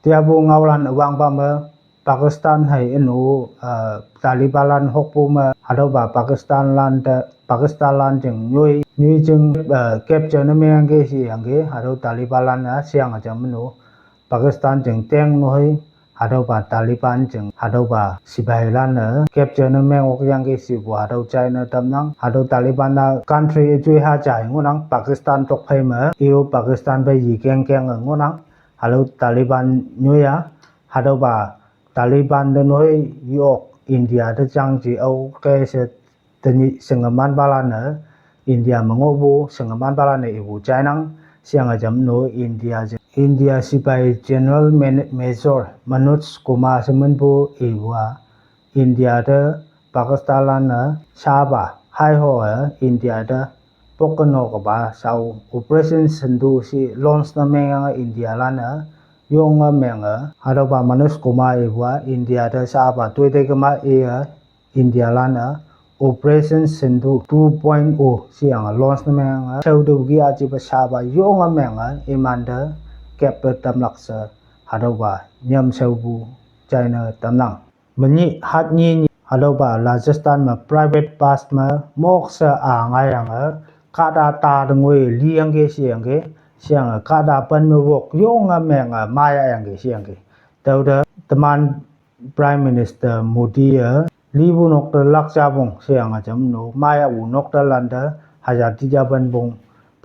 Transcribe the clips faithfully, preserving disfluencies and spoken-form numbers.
Tiapu ngaolan üwangpa me Pakistan hei ünu, uh, Taliban lan hokpu me hatüopa Pakistan lan te, Pakistan lan jing nyoi, nyoi jing, uh, capture ne mengyangki sheyangki, hatüo Taliban lan-e sheyange jam ünu, Pakistan jing teng noi, hatüopa Taliban jing, hatüopa sipai lan-e capture ne meng okyangki shepu hatüo china tamnang, hatüo Taliban-a country üjoi ha ja ngohnang, Pakistan tok phei me, iyo Pakistan phei yikeng kenge ngohnang, hatüo Taliban nyoi-a, hatüopa Taliban te noi yok India te jangji ao ke she tenyih shengemanpalan-e, India me ngohpu shengemanpalan-e ipu jainang, sheyange jam ünu India, India sipai General Major Manoj Kumar she minpu ipu-a, India te Pakistan lan-e shapa, haiho-e India te pok keno kepa shao Operation Sindoor she launch ne mengyange India lan-e, yonge menge, hatüopa Manoj Kumar ipu-a India te shapa toitei kema iye, India lan-e Operation Sindoor two point o sheyange launch ne menge, shaotüoki ajipa shapa yonge menge, imante kappe tamlak she, hatüopa nyamshaopu china tamnang. Menyih hat nyi nyi, hatüopa Rajasthan me private bus me mokshe-a ngaiyange, kahta ta te ngoi liyangki sheyangki, sheyange kahta pen me wok yonge menge, mayayangki sheyangki. Tüote teman Prime Minister Modi-e, lipu nok te lak japong sheyange jam ünu, mayapu nok te lante, haja tija pen pong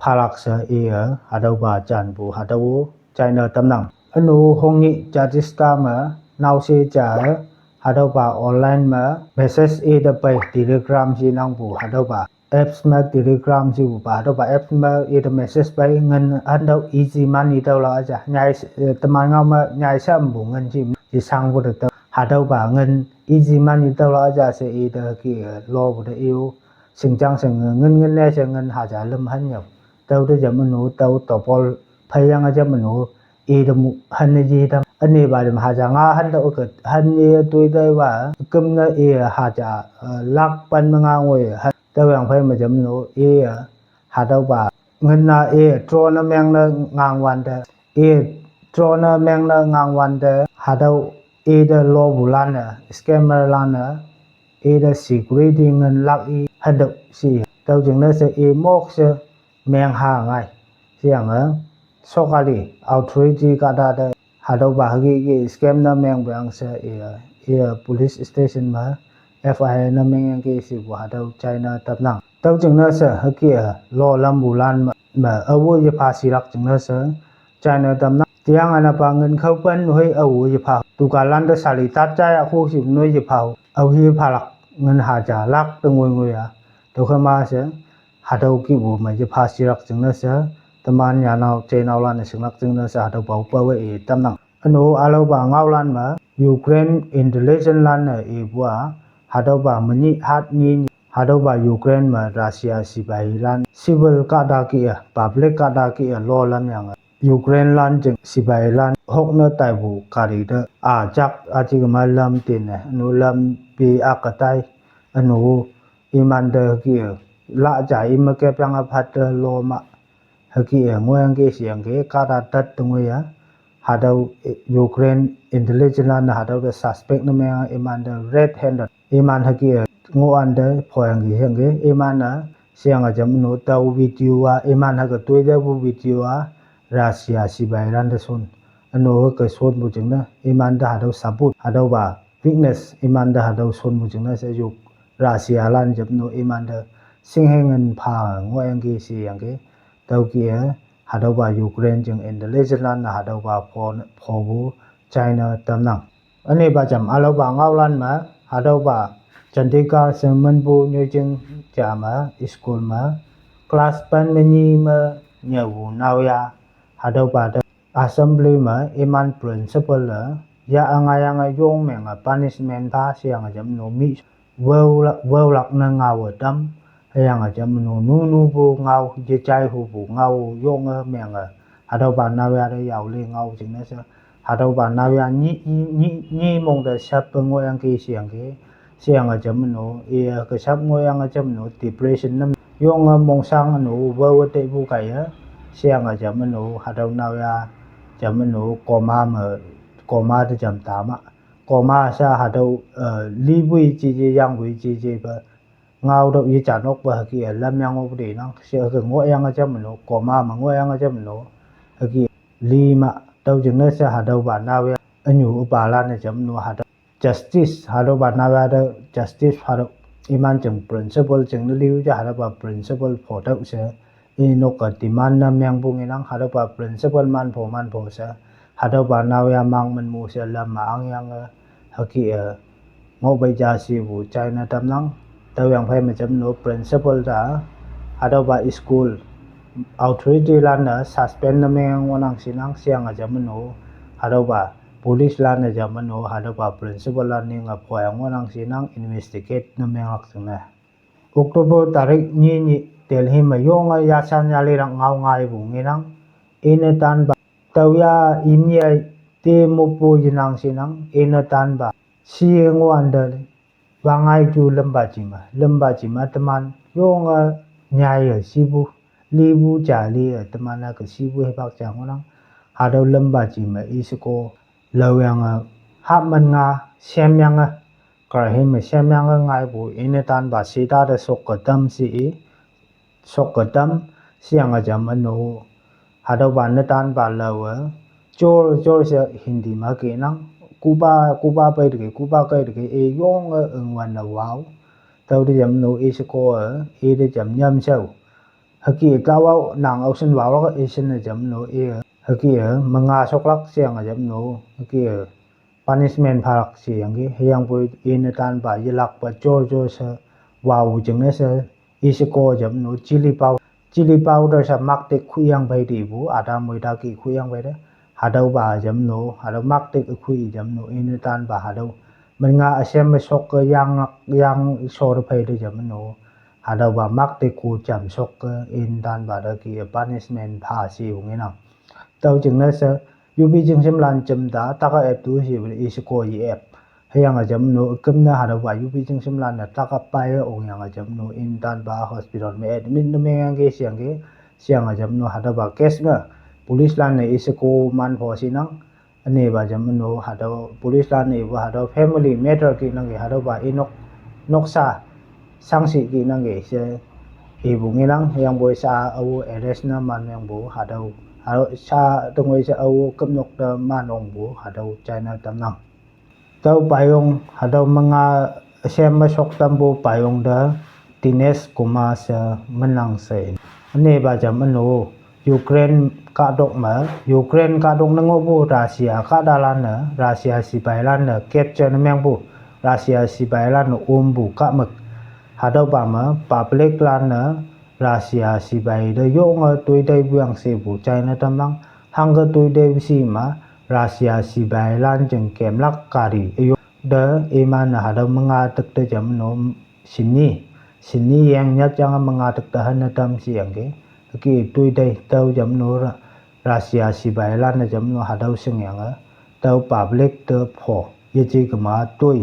phalak she iye, hatüopa janpu, hatüo china tamnang. Ünu hongnyih jajista me, naoshe ja-e, hatüopa online me, message ite pei Telegram she nangpu, hatüopa apps me Telegram shepupa, hatüopa apps me ite message pei ngin hantüo easy money tüolak ja, nyai, eh, teman ngao me nyai shampu ngin she, she shangpu te tüo, hatüopa ngin easy money tüolak ja she ite ke, eh, lopu te iyo, shingjang shing ngin ngin ne she ngin haja lüm hanyo. Tüote jam ünu, tüo double pheiyange jam ünu, ite mu, hanne ji tam, ünepa jam haja nga hantüo ke, hanne toi teipa, kümne i haja, eh, lak pen me ngang woi, ha, tüoyang phei me jam ünu, i, eh, hatüopa, ngin-a i, drone ne mengne ngang wante, i, drone ne mengne ngang wante, hatüo, ite lopulan-e, scammer lan-e, ite security ngin lak i, hatüo she, tüo jingne she i mokshe, mengha ngai. Sheyange, sokali, authority kahta te, hatüopa hüke ke scam ne mengpu yang she iye, iye police station me, F I R ne mengyangki shepu hatüo china tamnang. Tüo jingne she hüke-e, lo lampulan me, me, awo yepha shilak jingne she, china tamnang. Tiang anapa ngin khao pen noi awo yepha. Dukan lan te sali tat jaya kho she noi yepha. Aohi phalak ngin haja lak te ngoi ngoi-a. Tüokhema she, hatüo kihpu me yepha shilak jingne she, teman nyanao jeinaolan-e shinglak jingne she hatüopa pawe i tamnang. Ünu ülaopa ngaolan me, Ukraine intelligence lan-e ipu-a, hatüopa menyih hat nyi nyi, hatüopa Ukraine me Russia sipailan, civil kahta kih-e, public kahta kih-e lo lamyange, Ukraine lan jing sipailan hokne taipu gari te, a, jak aji kema lam tinne, ünu lampi akütai, ünu imante ke, la ja ime kepyange phatte lo ma, hüke-e ngohyangki sheyangki, kahta tat te ngoi-a, hatüo, eh, Ukraine intelligence lan-e hatüo te suspect ne meng imante red handed. Iman hüke-e ngohwante phoyangki sheyangki, iman-e sheyange jam ünu tüo video-a, iman hüke toitepu video-a, Russia sipailante shon. Ünu hüke shonpu jingne, imante hatüo support, hatüopa weakness, imante hatüo shonpu jingne she yu Russia lan jam ünu imante shinghe ngin pha ngohyangki sheyangki. Tüoke-e, hatüopa Ukraine jing intelligence lan-e hatüopa pho, phopu china tamnang. Ünepa jam ülaopa ngaolan me, hatüopa Chandigarh she minpu nyoijing ja me, school me, class pen me nyi me, nyüopu naoya, hatüopa te assembly me, iman principal-e, ya üngayange yong menge punishment pha sheyange jam ünu mi, wao la, waolak ne ngaowe tam, hüyange jam ünu nunupu ngao, yejai hupu ngao yonge menge, hatüopa naoya te yaole ngao jingne she, hatüopa naoya nyi, nyi, nyi mong te shappe ngohyangki sheyangki, sheyange jam ünu, iye keshap ngohyange jam ünu depression ne, yonge mongshang ünu waowe teipu kaiye, sheyange jam ünu, hatüo naoya, jam ünu coma me coma te jam tama. Coma she hatüo, eh, lipu i jeje, yangpu i jeje pe ngaotüoh yejan okpe hüke-e lam yang ngohpu te nang, she hüke ngohyang jam no, coma me ngohyang jam no, hüke lima, tüo jingne she hatüopa naoya, ünyu üpalan-e jam no, hatüo justice, hatüopa naoya te justice hatüo, iman jing principal jingne liu ja hatüopa principal photüoh she, inok-e demand ne mengpu ngenang, hatüopa principal manpho manpho she, hatüopa naoya mang minmu she lam me angyange, hüke-e ngohpei ja shepu china tamnang. Tüoyang phei me jam no principal ta, hatüopa school authority lan-e suspend ne meng ngohnang shinang, sheyange jam no, hatüopa police lan-e jam no, hatüopa principal lan ninge phoyang ngohnang shinang, investigate ne menglak jingne. October tarik nyi nyih Delhi me yonge yashan yalilak ngao ngaipu ngenang, ine tanpa, tüoya imni-a te moppu yenang shinang, ine tanpa, shi ngohwante, wangngai ju limpa jime, limpa jime teman, yonge nyaiye shipu, lipu ja li-e teman-a ke shipu hipak ja ngohnang, hatüo limpa jime isheko, laoyange, hapman nga, shemyange, karhi me shemyange ngaipu, ine tanpa shita te shokke tam she i, shokke tam, sheyange jam no, hatüopa netanpa laowe, jor jor she Hindi me kenang, kupa, kupa pei teke, kupa kei teke, e yonge üngwan ne wao, tüote jam no isheko-e, ite jam nyamshao. Hüke taowa nang aoshin waolak ishin-e jam no i, hüke-e menga shoklak sheyange jam no, hüke-e punishment phalak sheyangki, hüyangpoi ine tanpa yelakpa jor jor she, wao jingne she, isheko jam no, chili pow-, chili powder sha maktik khuyang phei tipu, ata moita ki khuyang phei te, hatüopa jam no, hatüo maktik khui jam no, ine tanpa hatüo, menga üshem me shokke yang, yang shor phei te jam no, hatüopa maktik khu jam shokke, ine tanpa te ki punishment pha shepu ngenang. Tüo jingne she, yupi jingshimlan jam ta, taka ep tu shepu isheko ye ep. Hüyange jam no, üküm ne hatüopa yupi jingshimlan-e taka pai ongyange jam no, ine tanpa hospital me admit ne mengyangki sheyangki, sheyange jam no, hatüopa case me, police lan-e isheko manpho shinang, ünepa jam no, hatüo police lan-e ipu hatüo family matter ki nangki hatüopa inok, noksa, shangshi ki nangki she, ipu ngenang, hüyangpoi sha ao arrest ne man yangpu, hatüo, hatüo sha tengoi she ao küpnok te man ongpu, hatüo china tamnang. Tüo payong, hatüo menga shem me shok tampu payong te, Dinesh Kumar she menang she. Ünepa jam no, Ukraine kahtok me, Ukraine kahtok ne ngohpu Russia kahtalan-e, Russia sipailan-e capture ne mengpu, Russia sipailan-e ompu kahmük. Hatüopa me, public lan-e, Russia sipai te yonge toiteipu yang shepu china tamnang, hangke toiteipu shi me, Russia sipailan jing kemlak kari, yo te, iman-e hatüo menga tek te jam no, shini, shini yang nyat yange menga tek te hane tam sheyangki, hüke toitei tüo jam no, Russia sipailan-e jam no hatüo shingyange, tüo public te pho, yeje kema toi,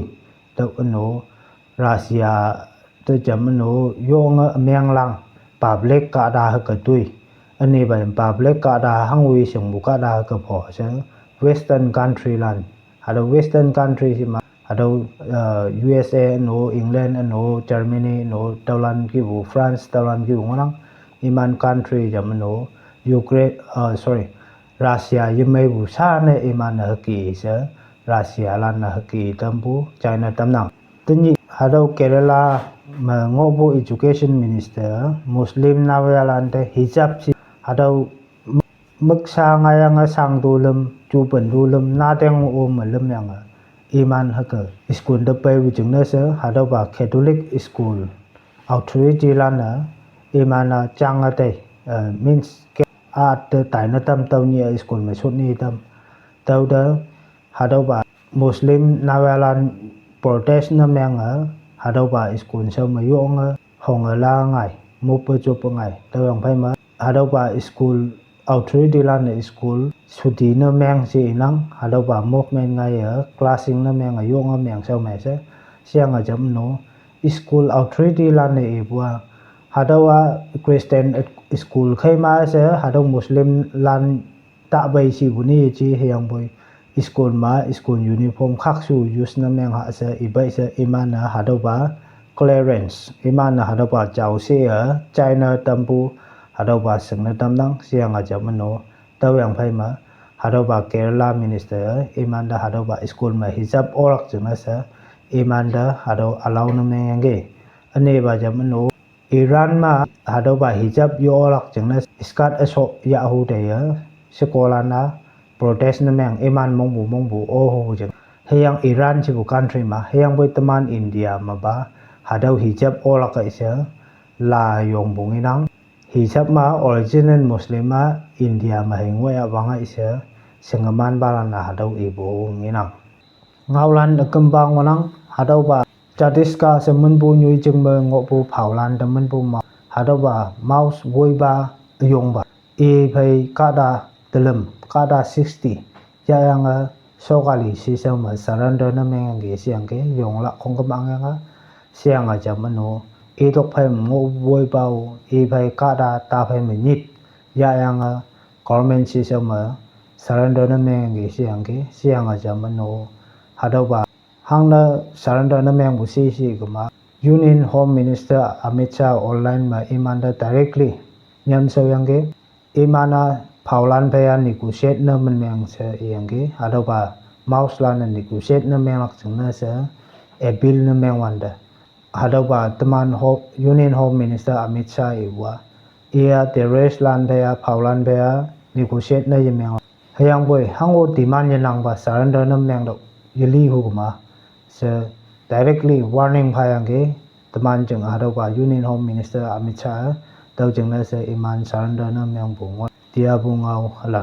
tüo no, Russia te jam no yonge menglang, public kahta hüke toi. Ünepa public kahta hangwi shingpu kahta hüke pho she, Western country lan. Hatüo Western country shi me, hatüo, eh, U S A no, England no, Germany no, tüolan kipu, France tüolan kipu ngohnang, iman country jam no, Ukraine, eh, sorry, Russia yemeipu sha ne iman-e hüke she, Russia lan-e hüke tampu china tamnang. Tenyih hatüo Kerala me ngohpu education minister, Muslim naoyalante hijab shi, hatüo mük-, müksa ngaiyange shangtu lüm, jupen tu lüm, nateng o me lümyange, iman hüke school te peipu jingne she, hatüopa Catholic school authority lan-e, iman-a jange tei, eh, means ke-, a te taine tam tüo nyih-e school me shot ni tam. Tüote, hatüopa Muslim naoyalante protest ne menge, hatüopa school shao me yonge, honge la ngai, moppe joppe ngai, tüoyang phei me, hatüopa school authority lan-e school, chuti ne meng she inang, hatüopa movement ngaiye, clashing ne menge, yonge meng shao me she, sheyange jam no, school authority lan-e ipu-a, hatüowa Christian school khei ma she, hatüo Muslim lan tahpei shipu ni yeje hüyangpoi, School ma school uniform khakshu use ne meng ha she ibai she iman-e hatüopa clearance, iman-e hatüopa jaoshe-e China tampu hatüopa shingne tamnang sheyange jam no. Tüoyang phei me hatüopa Kerala minister imante hatüopa school me hijab olak jingne she imante hatüo allow ne mengyangki. Ünepa jam no, Iran me hatüopa hijab yo-olak jingne skirt üsho yahhu teiye shekolan-a protest ne meng iman mongpu mongpu ohu jing. Hüyange Iran shepu country me, hüyangpoi teman India mepa hatüo hijab olak-e she la yongpu ngenang. Hijab ma original Muslim-a India me hei ngoiya wange she shingemanpalan-a hatüo ipu ngenang. Ngaolan ükümpa ngohnang, hatüopa Chhattisgarh she minpu nyoijing me ngohpu phaolan te minpu ma, hatüopa Maus woipa üyongpa, iphei kahta telüm, kahta sixty yahyange sokali shishao me surrender ne mengyangki sheyangki, yonglak khongküm angyange sheyange jam no. Itok phei me ngoh woipa-o, iphei kahta ta phei me nyit yahyange government shishao me surrender ne mengyangki sheyangki sheyange jam no. Hatüopa hangne surrender ne mengpu shishi kema, Union Home Minister Amit Shah online me imante directly nyamshaoyangki. Iman-a phaolan phei-a negotiate ne min meng she iyangki, hatüopa Mauslan-e negotiate ne menglak jingne she appeal ne mengwante, hatüopa teman Ho-, Union Home Minister Amit Shah ipu-a, iya terrorist lan phei-a, phaolan phei-a negotiate ne yemenglak, hüyangpoi hango demand yenangpa surrender ne mengtüoh yeli hukema she directly warning phayangki. Teman jing hatüopa Union Home Minister Amit Shah-e, tüo jingne she iman surrender ne mengpu ngoh tiapu ngao üla.